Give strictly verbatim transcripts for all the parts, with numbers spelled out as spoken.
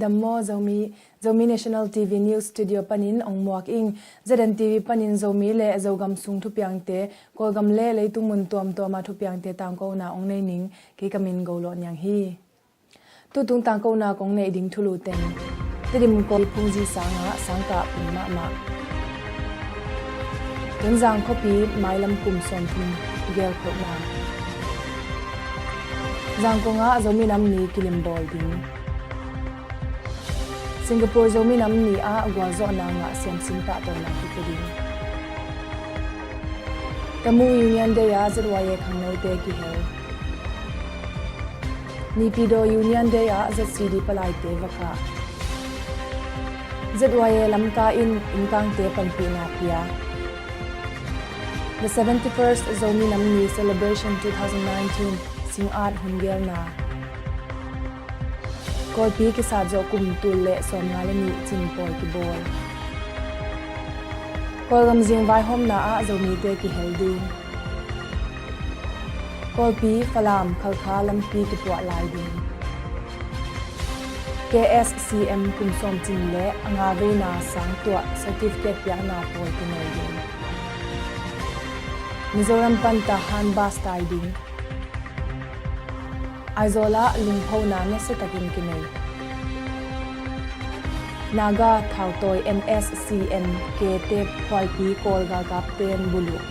Dam maw Zomi, Zomi National T V News Studio panin ong muak ing. Z N T V panin Zomi le Zogam sung thupiangte, Kawlgam le leitung mun tuamtuama thupiangte tangkona ong nei ning. Kei ka min Go Lawh Niang hi. Tutung tangkona kong neih ding thulu teng. Tedim Kawl phungzi sangah sangkah pung mahmah. Tonzang khuapi mailam kum sawmthum gelkholhna. Zangkongah Zomi Nam Ni kilimbawl ding. Singapore Zomi Nam Ni ah gualzawhna ngah siamsin pahtawina kipia ding. Tamu Union Day ah Z Y A khangnote kihel. Naypyidaw Union Day ah Z C D palaite va kah. Z Y A Lamka in innkangte panpihna pia. The seventy-first Zomi Nam Ni Celebration two thousand nineteen, Singat hun gelna. Kawlpi kisat zawh kum tul le sawmnga le nih cin pawi kibawl. Kawlgam zing vaihawmna ah Zomite kihel ding. Kawlpi Falam Khalkha lampi kipuah lai ding. K S C M kum sawmcin le a nga veina sang tuah certificate piakna pawi kinei ding. Mizoram pan Tahan bus tai ding. Aizawl ah lungphona nasiatakin kinei. Naga thautawi M S C N K te phuaipi Kawl galkapten buluh.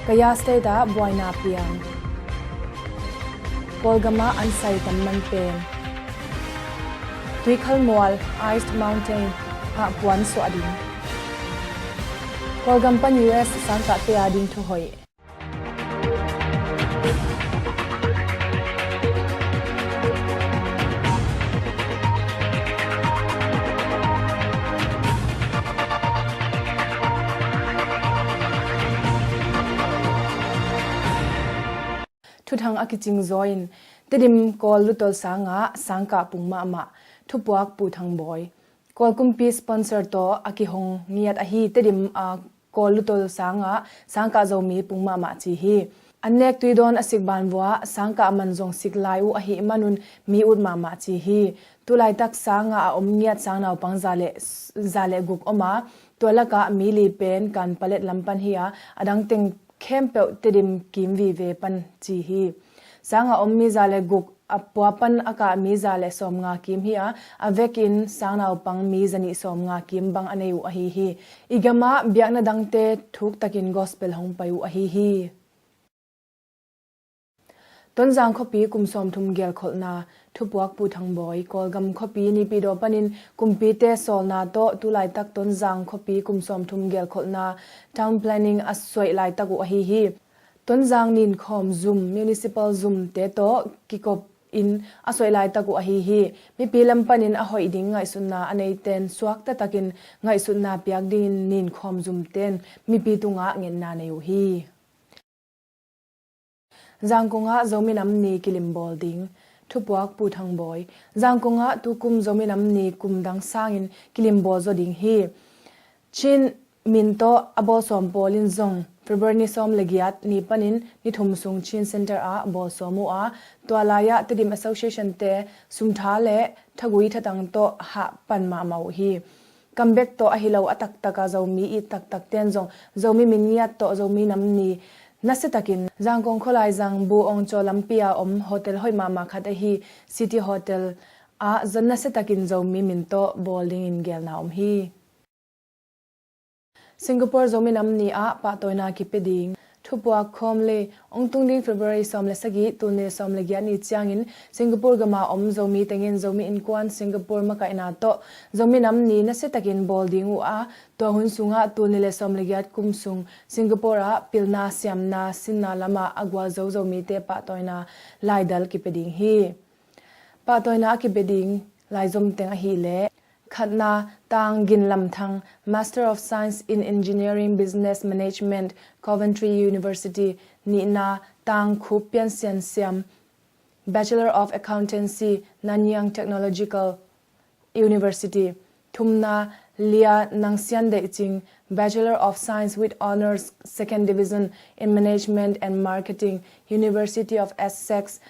Kayah State ah buaina piang. Kawlgam ah an sai tam man pen. Tuikhalmual Ice Mountain ah puan suah ding. Kawlgam pan U S sangkahte a ding thuhoih. Thuthang a kicing zaw in Tedim Kawl lutol sangah sangkah pung mahmah. Thupuak Pu Thang Bawi. Kawl kumpi sponsor tawh a kihong ngiat ahi Tedim a Kawl lutol sangah sangkah Zomi pung mahmah ci hi. An nek tui dawn a sik ban vuah sangkah man zong sik lai uh ahih manun mi ut mahmah ci hi. Tulaitak sangah a om ngiat sangnaupang za le, za le guk om a, tua lakah mi li pen kan palet lam pan hi a, a dang teng khempeuh Tedim kim vive pan ci hi. Sangah om mi za le guk a pua pan a kah mi za le sawmnga kim hi a, a vekin sangnaupang mi zanih sawmnga kim bang a nei uh ahi hi. I gamah biakna dangte thuktakin gospel hong pai uh ahi hi. Tonzang khuapi kum sawmthum gelkholhna. Thupuak Pu Thang Bawi. Kawlgam khuapi Naypyidaw panin kumpite sawlna tawh tulaitak Tonzang khuapi kum sawmthum gelkholhna town planning a suaih laitak uh ahi hi. Tonzang ninkhawm zum, municipal zumte tawh kikop in a suaih laitak uh ahi hi. Mipi lam panin a hoih ding ngaihsutna a neiten suakta takin ngaihsutna piak dingin ninkhawm zumten mipi tungah ngetna nei uh hi. Zangkongah Zomi Nam Ni kilimbawl ding. Thupuak Pu Thang Bawi. Zangkongah tukum Zomi Nam Ni kum dang sangin kilimbawl zaw ding hi. Chin min tawh a bawlsawm pawl in zong February ni sawm le giat ni panin ni thum sung Chin Center ah bawlsawm uh a, tua lai-ah Tedim Association te sumtha le thagui thatang tawh hah pan mahmah uh hi. Kam bek tawh ahi lo a taktaka Zomi it taktak ten zong Zomi min ngiat tawh Zomi Nam Ni nasiatakin Zangkong khualai zang Bu Ong Caw lampi a om hotel hoih mahmah khat ahi City Hotel ah zon nasiatakin Zomi min tawh bawl dingin gelna om hi. Singapore Zomi Nam Ni ah pahtawina kipia ding. Thupuak Khawm Le. Ong tung ding February sawm le sagih, tul ni le sawm le giat ni ciangin Singapore gama om Zomi tengin Zomi Innkuan Singapore makaihna tawh Zomi Nam Ni nasiatakin bawl ding uh a, tua hun sungah tul ni le sawm le giat kum sung Singapore ah pilna siamna sinna lamah a gualzo Zomite pahtawina laidal kipia ding hi. Pahtawina a kipia ding laizom teng ahih leh, khatna, Tang Gin Lam Thang, Master of Science in Engineering Business Management, Coventry University. Nihna, Tang Khup Pian Sian Siam, Bachelor of Accountancy, Nanyang Technological University. Thumna, Lia Nang Sian Deih Cing, Bachelor of Science with Honours, Second Division in Management and Marketing, University of Essex.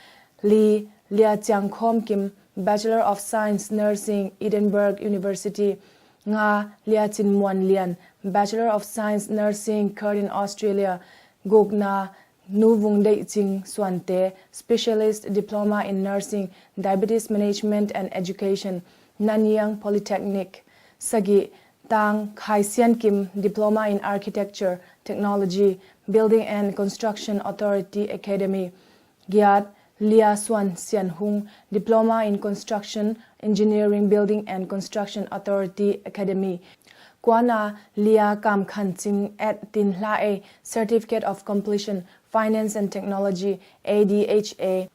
Li, Lia Ciang Khawm Kim, Bachelor of Science Nursing, Edinburgh University. Nga, Lia Cin Muan Lian, Bachelor of Science Nursing, Curtin, Australia. Gukna, Nu Vung Deih Cing Suante, Specialist Diploma in Nursing, Diabetes Management and Education, Nanyang Polytechnic. Sagih, Tang Khai Sian Kim, Diploma in Architecture, Technology, Building and Construction Authority Academy. Giat, Lia Suan Sian Hung, Diploma in Construction Engineering, Building and Construction Authority Academy. Kuana, Lia Kam Khan Cing at Tin Hla Ei, Certificate of Completion, Finance and Technology, A D H A.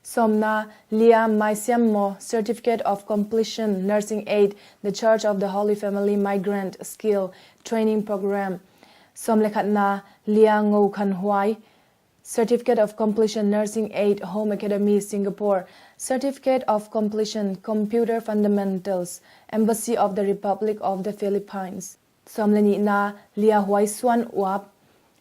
Sawmna, Lia Mai Siam Maw, Certificate of Completion, Nursing Aid, The Church of the Holy Family Migrant Skill Training Program. Sawm le khatna, Lia Ngo Khan Huai, Certificate of Completion, Nursing Aid, Home Academy, Singapore. Certificate of Completion, Computer Fundamentals, Embassy of the Republic of the Philippines. Sawm le nihna, Lia Huai Suan Uap,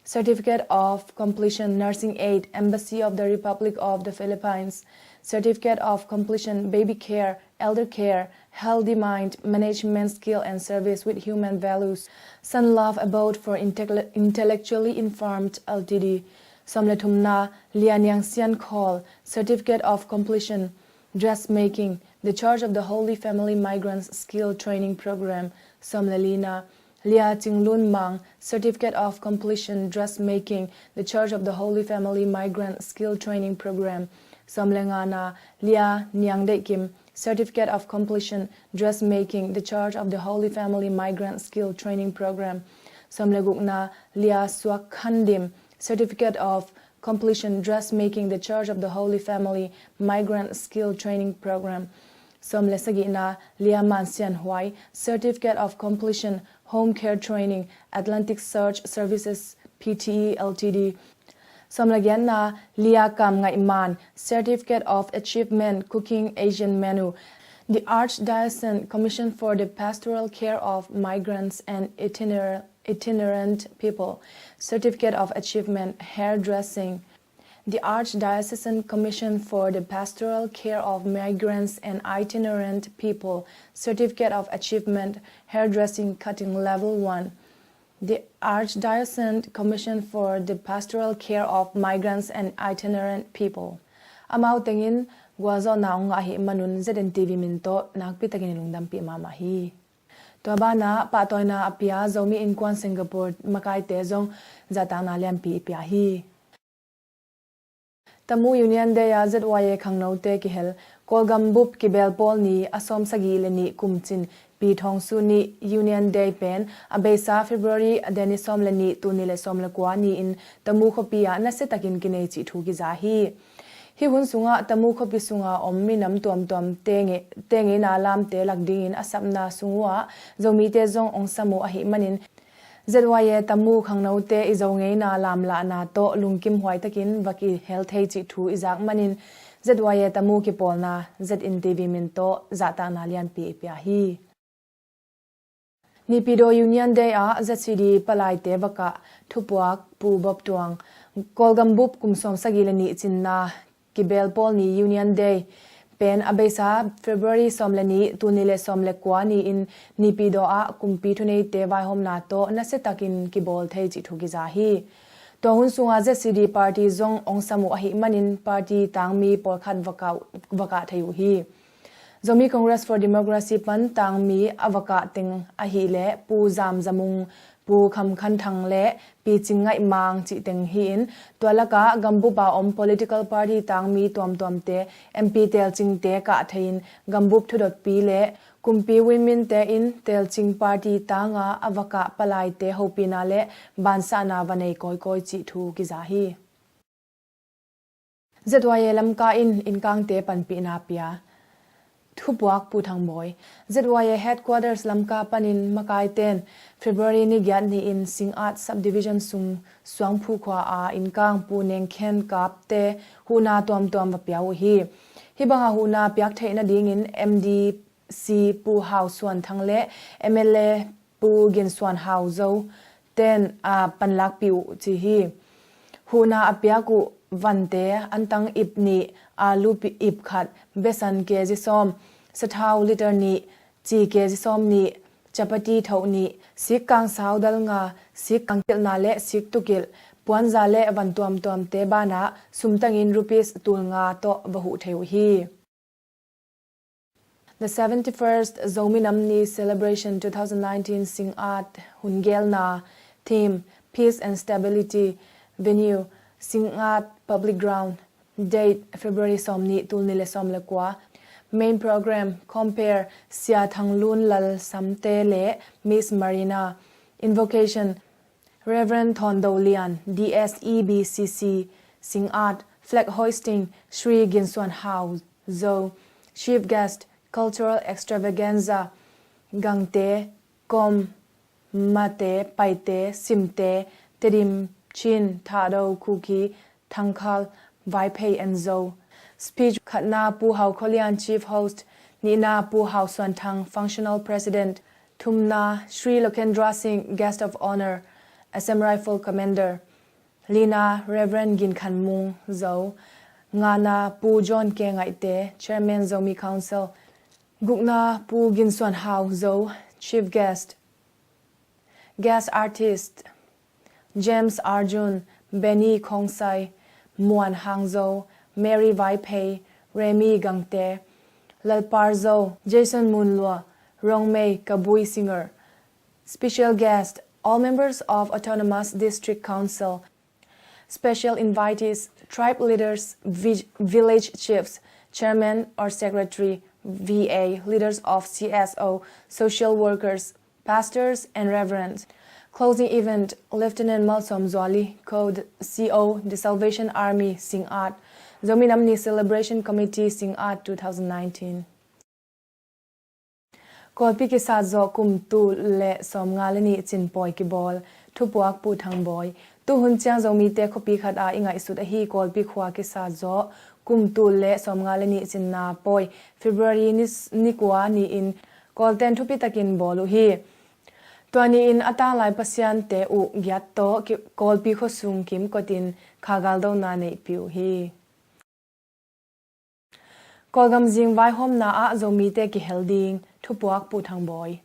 Certificate of Completion, Nursing Aid, Embassy of the Republic of the Philippines. Certificate of Completion, Baby Care, Elder Care, Healthy Mind, Management Skill and Service with Human Values, Sun Love Abode for Intell- Intellectually Informed L T D. Sawm le thumna, Lia Niang Sian Khawl, Certificate of Completion, Dressmaking, The Church of the Holy Family Migrants Skill Training Program. Sawm le lina, Lia Cing Lun Mang, Certificate of Completion, Dressmaking, The Church of the Holy Family Migrant Skill Training Program. Sawm le ngana, Lia Niang Deih Kim, Certificate of Completion, Dressmaking, The Church of the Holy Family Migrant Skill Training Program. Sawm le gukna, Lia Suak Khan Dim, Certificate of Completion, Dressmaking, The Church of the Holy Family Migrant Skill Training Program. Sawm le sagihna, Lia Man Sian Huai, Certificate of Completion, Home Care Training, Atlantic Search Services P T E L T D. Sawm le giatna, Lia Kam Ngaih Man, Certificate of Achievement, Cooking Asian Menu, The Archdiocesan Commission for the Pastoral Care of Migrants and Itiner- Itinerant People, Certificate of Achievement, Hairdressing, The Archdiocesan Commission for the Pastoral Care of Migrants and Itinerant People, Certificate of Achievement, Hairdressing, Cutting, Level one. The Archdiocesan Commission for the Pastoral Care of Migrants and Itinerant People. Amau tengin gualzawhna hong ngah ahih manun Z N T V min tawh nakpi takin i lungdampih mahmah hi. Tua banah pahtawina a pia Zomi Innkuan Singapore makaite zong zahtakna lianpi i pia hi. Tamu Union Day ah Z Y A khangnote kihel. Kawlgam bup kibeel pawl ni a sawm sagih le nih kum cin Pi Thawng Su Ni Union Day pen a beisa February a deni sawm le nih, tul nih le sawm le kua ni-in Tamu khuapi ah nasiatakin kinei cih thu kiza hi. Hih hun sungah Tamu khuapi sunga om minam tuamtuam te nge-, te ngeina lamte lak dingin a sapna sung uhah Zomite zong hong sam uh ahih manin Z Y A Tamu khangnote i Zo ngeina lamlahna tawh lungkim huaitakin va kihel thei cih thu i zak manin Z Y A Tamu kipawlna Z N T V min tawh zahtakna lianpi i pia hi. Naypyidaw Union Day ah Z C D palaite va kah, thupuak Pu Bob Tuang. Kawlgam bup kum sawm sagih le nih cinna kibeel pawl ni Union Day pen a beisa February sawm le nih, tul nih le sawm le kua ni-in Naypyidaw ah kumpi thuneite vaihawmna tawh nasiatakin kibawl thei cih thu kiza hi. Tua hun sungah Z C D party zong hong sam uh ahih manin party tangmi pawlkhat va kah, va kah thei uh hi. Zomi Congress for Democracy pan tangmi a va kah teng ahih leh Pu Zam Za Mung, Pu Kham Khan Thang le Pi Cing Ngaih Mang cih teng hi-in, tua lakah gambup a om political party tangmi tuamtuamte, M P telcingte kah thei-in gambup thudotpi le kumpi win minte in telcing party tanga a va kah palaite hopihna le bansahna va nei kawikawi cih thu kiza hi. Z Y A Lamka in innkangte panpihna pia. Thupuak Pu Thang Bawi. Z Y A Headquarters Lamka panin makaiten February ni giat ni-in Singat Subdivision sung Suangphu khua a innkang Pu Neng Khen Kap te huhna tuamtuam va pia uh hi. Hih banga huhna piak theih nadingin M D C Pu Hau Suan Thang le M L A Pu Gin Suan Hau Zo ten a panlakpih uh ci hi. Huhna a piak uh vante, antang ip nih, alu pi-, ip khat, besan kg sawm, sathau liter nih, ci kg sawm nih, chapati thoh nih, sik kangsau dal nga, sik kangkilhna le sik tukilh, puanza le van tuamtuamte banah sumtangin rupees tul nga tawh va huh thei uh hi. The seventy-first Zomi Nam Ni Celebration two thousand nineteen Singat hun gelna. Theme: Peace and Stability. Venue: Singat Public Ground. Date: February sawmnih, tul nih le sawm le kua. Main program: Compere Sia Thang Lun Lal Samte le Miss Marina. Invocation: Reverend Thon Do Lian, D S E B C C, Singat. Flag hoisting: Shri Gin Suan Hau Zo. Chief guest: Cultural extravaganza: Gangte, Kom, Mate, Paite, Simte, Tedim, Chin, Thado, Kuki, Thangkhal, Vaiphei and Zo. Speech: khatna, Pu Hau Kholian, Chief Host. Nihna, Pu Hau Suan Thang, Functional President. Thumna, Shri Lokendra Singh, Guest of Honour, Assam Rifle Commander. Lina, Reverend Gin Khan Mung Zo. Ngana, Pu John K Ngaihte, Chairman Zomi Council. Gukna, Pu Gin Suan Hau Zo, Chief Guest. Guest artist: James Arjun, Benny Khongsai, Muan Hang Zo, Mary Vaiphei, Remy Gangte, Lalpar Zo, Jason Munlua, Rongmei Kabui Singer. Special guest: all members of Autonomous District Council. Special invitees: tribe leaders, vi-, village chiefs, chairman or secretary, V A, leaders of C S O, social workers, pastors and reverends. Closing event: Lieutenant Malsom Zuali, co-, C O, The Salvation Army, Singat. Zomi Nam Ni Celebration Committee, Singat, two thousand nineteen. Kawlpi kisat zawh kum tul le sawmnga le nih cin pawi kibawl. Thupuak Pu Thang Bawi. Tuhun ciang Zomite khuapi khat ah i ngaihsut ahi Kawlpi khua kisat zawh kum tul le sawmnga le nih cinna pawi February ni, ni kua ni-in Kawlten thupi takin bawl uh hi. Tua ni-in a tanglai pasiante uh giat tawh ki-, Kawlpi khuasung kimkotin kha galdona neihpih uh hi. Kawlgam zing vaihawmna ah Zomite kihel ding, thupuak Pu Thang Bawi.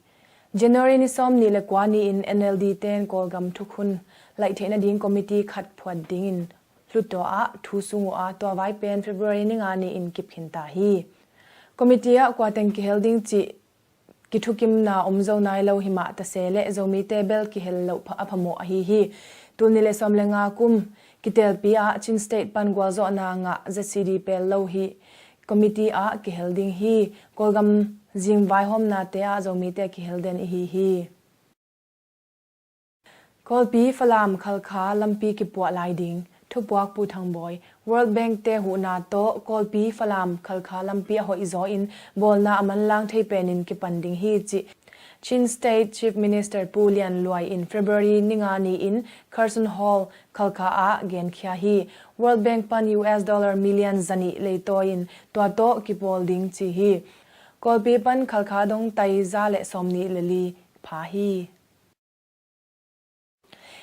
January ni sawmnih le kua ni-in N L D ten Kawlgam thukhun laih theih nading committee khat phuat dingin hluttaw ah thu sung uh a, tua vai pen February ni nga ni-in kip khin ta hi. Committee ah kua teng kihel ding cih kithukimna om zo nai lo hi mah ta se leh Zomite bel kihel loh pha-, a phamawh ahi hi. Tul nih le sawm le nga kum kitelpi ah Chin State pan gualzawhna ngah Z C D pel lo hi committee ah kihel ding hi. Kawlgam zing vaihawmnate ah Zomite kihel den ihi hi. Kawlpi Falam Khalkha lampi kipuah lai ding, thupuak Pu Thang Bawi. World Bank te huhna tawh Kawlpi Falam Khalkha lampi a hoih zaw in bawlna a manlang thei penin kipan ding hi cih Chin State Chief Minister Pu Lian Luai in February ni nga ni-in Carson Hall Khalkha ah genkhia hi. World Bank pan U S dollar million zanih leitawi in tua tawh kipawl ding ci hi. Kawlpi pan Khalkha dong tai za le sawmnih le li pha hi.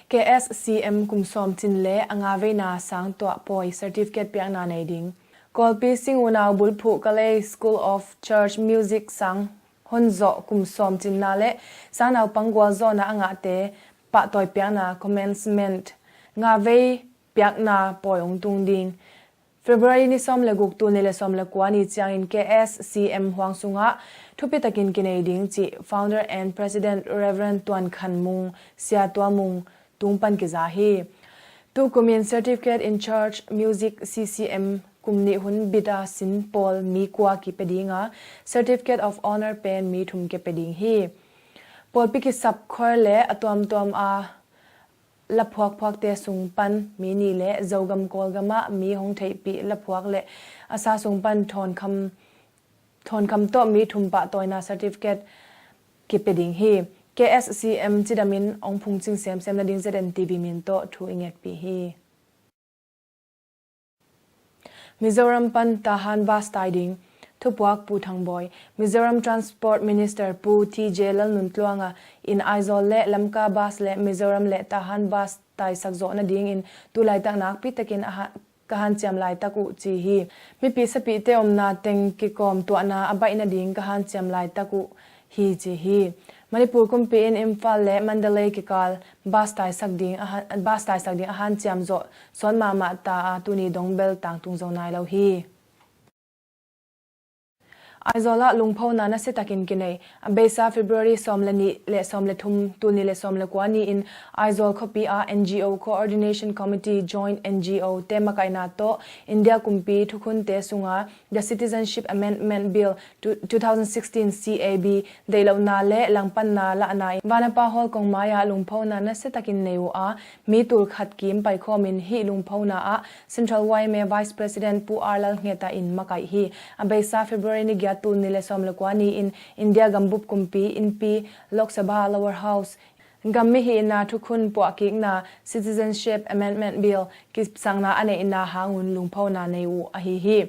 K S C M kum sawm cin le a nga veina sang tuah pawi certificate piakna nei ding. Kawlpi Sing Unau bulphuh Kalay School of Church Music sang honzawh kum sawm cinna le sang naupang gualzawhna a ngahte pahtawi piakna commencement nga vei piakna pawi hong tung ding. February ni sawm le guk, tul nih le sawm le kua ni ciangin K S C M huang sungah thupi takin kinei ding cih Founder and President Reverend Tuan Khan Mung, Sia Tua Mung tung pan kiza hi. Tukumin Certificate in Church Music C C M kum nih hun bit a sin pawl mi kua kipia ding a, Certificate of Honor pen mi thum kipia ding hi. Pawlpi kisap khuar le a tuamtuam a laphuakphuakte sung pan mi nih le Zogam Kawlgam ah mi hong theihpih laphuak le a sa sung pan thawnkham, thawnkham tawh mi thum pahtawina certificate kipia ding hi. K S C M cidamin hong phungcing semsem nading Z N T V min tawh thu i ngetpih hi. Mizoram pan Tahan bus tai ding, thupuak Pu Thang Bawi. Mizoram Transport Minister Pu T J Lalnuntluanga in Aizawl le Lamka bus le Mizoram le Tahan bus taisak zawh nadingin tu laitak nakpi takin a ha-, ka hanciam laitak uh ci hi. Mipi sapihte omna teng kikawm tuahna a baih nading ka hanciam laitak uh hi ci hi. Manipur kumpi in Imphal le Mandalay kikal bus taisak ding a ha-, bus taisak ding a hanciam zawh sawt mahmah ta a, tuni dong bel tangtung zo nai lo hi. Aizawl ah lungphona nasiatakin kinei. A beisa February sawm le nih le sawm le thum, tul nih le sawm le kua ni-in Aizawl khuapi ah N G O Coordination Committee, Joint N G O te makaihna tawh India kumpi thukhunte sunga The Citizenship Amendment Bill two thousand sixteen, C A B, deihlohna le langpanna lahna in Vanapa Hall kongmai ah lungphona nasiatakin nei uh a, mi tul khat kim paikhawmin hih lungphona ah Central Y M A Vice President Pu R Lalngeta in makaih hi. A beisa February ni giat, tul nih le sawm le kua ni-in India gambup kumpi innpi, Lok Sabha Lower House, gam mihihna thukhun puahkikna Citizenship Amendment Bill kipsakna a neihna hangun lungphona nei uh ahi hi.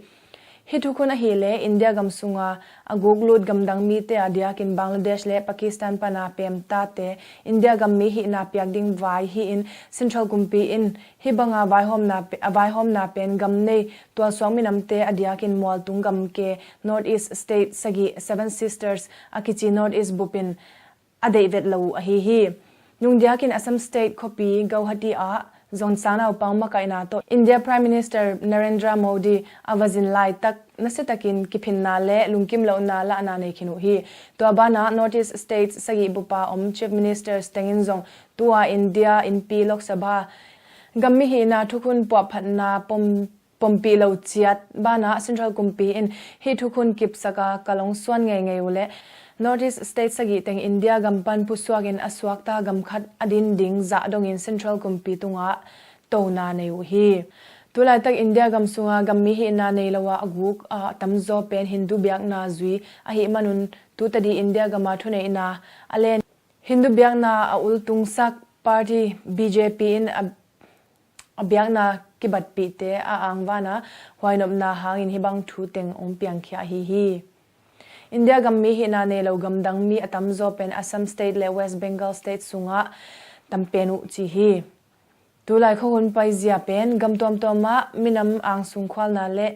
Hih thukhun ahih leh India gam sunga a guk lut gamdang mite a diakin Bangladesh le Pakistan pana pemtate India gam mihihna piak ding vai hi-in, Central kumpi in hih banga vaihawmna pe-, a vaihawmna pen gam nei tualsuak minamte a diakin mualtung gamke North East State sagih, Seven Sisters a kici North East bupin a deih vet lo uh ahi hi. Nungdiakin Assam State khuapi Guwahati ah zong sangnaupang makaihna tawh India Prime Minister Narendra Modi a va zin laitak nasiatakin kiphinna le lungkim lohna lahna nei khin uh hi. Tua banah North East States sagih bupa om Chief Ministers tengin zong tua India innpi Lok Sabha gam mihihna thukhun puahphatna pom pompih lo ciat banah Central kumpi in hih thukhun kipsaka ka longsuan ngeingei uh leh North East State sagih teng India gam pan pusuakin a suakta gam khat a din ding zah dongin Central kumpi tungah tona nei uh hi. Tulaitak India gam sunga gam mihihna nei lo a, a guk a tamzaw pen Hindu biakna zui ahih manun tutadi India gama thuneihna a len Hindu biakna a ultungsak party B J P in a a biakna kibatpihte a angvana huainopna hangin hih bang thu teng hong piangkhia ahi hi. India gam mihihna nei lo gamdang mi a tamzaw pen Assam State le West Bengal State sungah tampen uh ci hi. Tulai khuahun paizia pen gam tuamtuamah minam angsung khualna le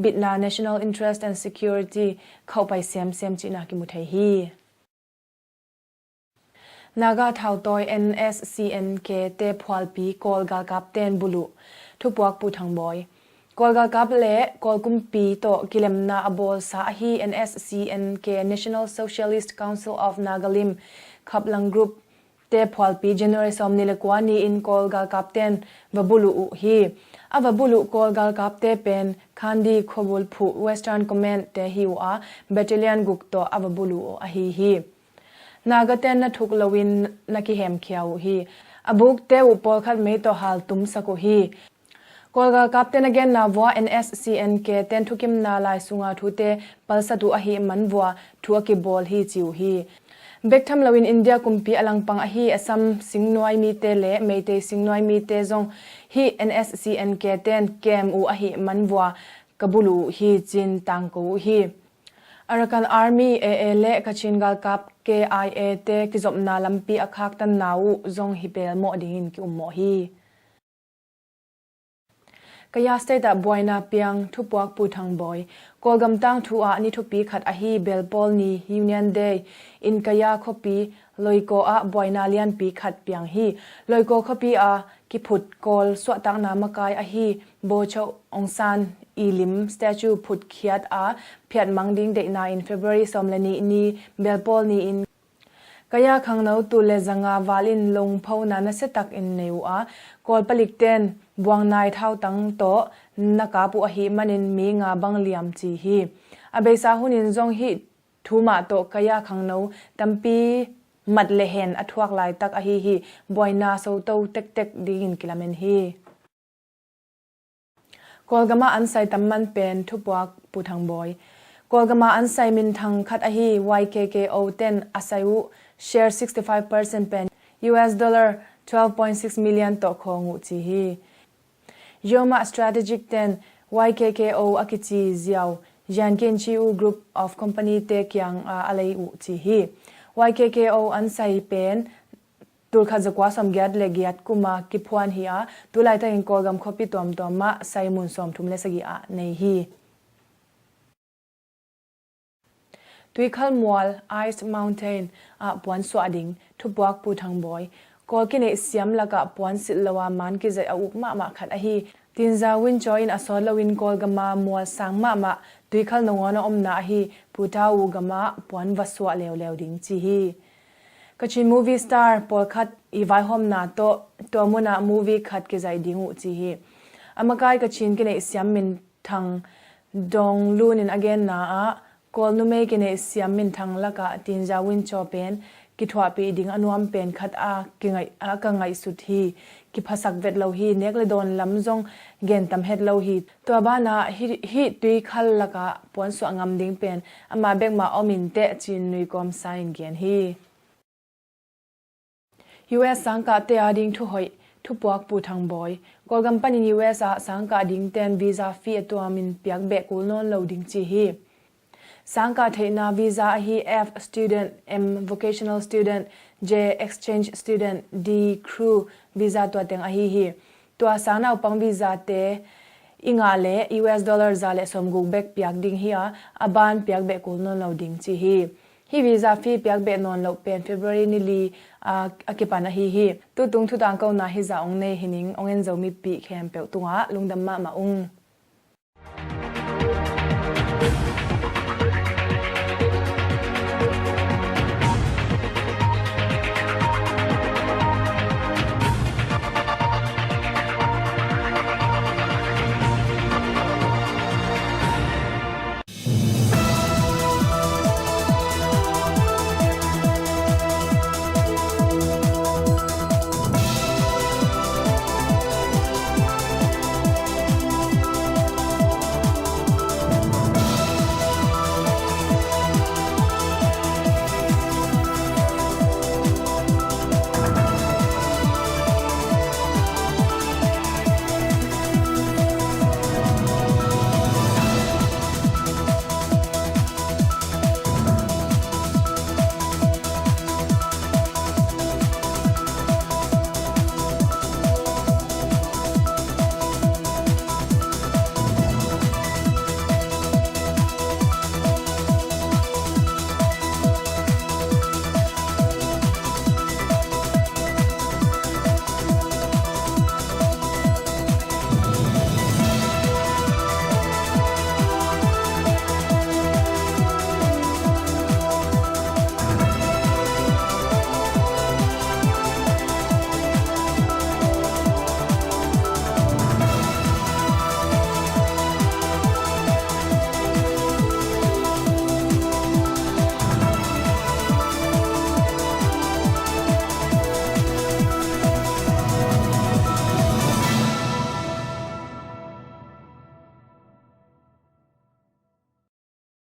bitna, national interest and security, khauhpai semsem cihna kimu thei hi. Naga thautawi N S C N K te phualpi Kawl galkapten buluh, thupuak Pu Thang Bawi. Kawl galkap le Kawl kumpi tawh kilemna a bawlsa ahi N S C N K, National Socialist Council of Nagalim, Khaplang Group te phualpi January sawmnih le kua ni-in Kawl galkapten va buluh uh hi. A va buluh Kawl galkapte pen Khandi khuabulphuh Western Command te hi uh a, Battalion guk tawh a va buluh uh ahi hi. Nagaten na thuk loin na kihemkhia uh hi. A bukte uh pawlkhat mei tawh haltumsak uh hi. Kawl galkapten a genna vua N S C N K ten thukimna lai sunga thute palsat uh ahih man vua thu a kibawl hi ci uh hi. Bek tham loin India kumpi a langpang ahi Assam singnuai mite le Meitei singnuai mite zong hih N S C N K ten kem uh ahih man vua ka buluh uh hi ci-in tangko uh hi. Arakan Army, A A, le Kachin galkap K I A te kizopna lampi a khaktanna uh zong hi pelmawh dingin ki-ummawh hi. Kaya State ah buaina piang, thupuak Pu Thang Bawi. Kawlgam tangthu ah ni thupi khat ahi Belpawl ni, Union Day, in Kaya khuapi Loikaw ah buaina lianpi khat piang hi. Loikaw khuapi a kiphut Kawl suahtakna makai ahi Bogyoke Aung San i lim statue phutkhiat a phiatmang ding deihna in February sawm le nih ni, Belpawl ni-in Kaya khangno tul le zanga val in lungphona nasiatak in nei uh a, Kawl palikten buangnai thautang tawh na kap uh ahih manin mi nga bang liam ci hi. A beisa hunin zong hih thu mah tawh Kaya khangno tampi mat le hen a thuak laitak ahi hi. Buaina soto tektek dingin kilamen hi. Kawlgam ah an sai tam man pen thupuak Pu Thang Bawi. Kawlgam ah an sai minthang khat ahi Y K K O ten a sai uh share sixty five percent pen U S dollar twelve point six million tawh khawng uh ci hi. Yoma Strategic ten Y K K O a kici ziau Yankin Chiu Group of Company te kiang a, a lei uh ci hi. Y K K O an sai pen tulkhat zakua sawmgiat le giat kuma kiphuan hi a, tulaitakin Kawlgam khuapi tuamtuam ah saimun sawmthum le sagih ah nei hi. Tuikhal mual, Ice Mountain, ah puansuah ding, thupuak Pu Thang Bawi. Kawl kineihsiam lakah puansilh lo a man kizaih a uk mahmah khat ahi Tinza Winchaw in a sawt loin Kawlgama mual sang mahmah tuikhal nangawn a omna ahi Pu Thau gamah puan va suah leuleu ding ci hi. Kachin movie star pawlkhat i vaihawmna tawh tua munah movie khat kizaih ding uh ci hi. A makai Kachin kineihsiam minthang Dong Lun in a genna ah, Kawl numei kineihsiam minthang lakah Tinza Winchaw pen kithuahpih ding a nuam pen khat a kingaih, a ka ngaihsut hi. Kiphasak vet lo hi, nek le dawn lam zong gen tam het lo hi. Tua banah hih, hih tuikhal lakah puansuah ngam ding pen ama bekmah om in teh ci-in nuikawm sa in gen hi. U S sangkahte a ding thuhoih, thupuak Pu Thang Bawi. Kawlgam panin U S ah sangkah dingten visa fee a tuamin piak beh kul nawn lo ding ci hi. Sangkah theihna visa ahi F student, M vocational student, J exchange student, D crew visa tua teng ahi hi. Tua sang naupang visa te i ngah leh U S dollar za le sawmguk bek piak ding hi a, a ban piak beh kul nawn lo ding ci hi. Hih visa fee piak beh nawn loh pen February ni li a, a kipan ahi hi. Tutung thutangkona hizah ong nei hi ning, ong en zo mipi khempeuh tungah lungdam mahmah ung.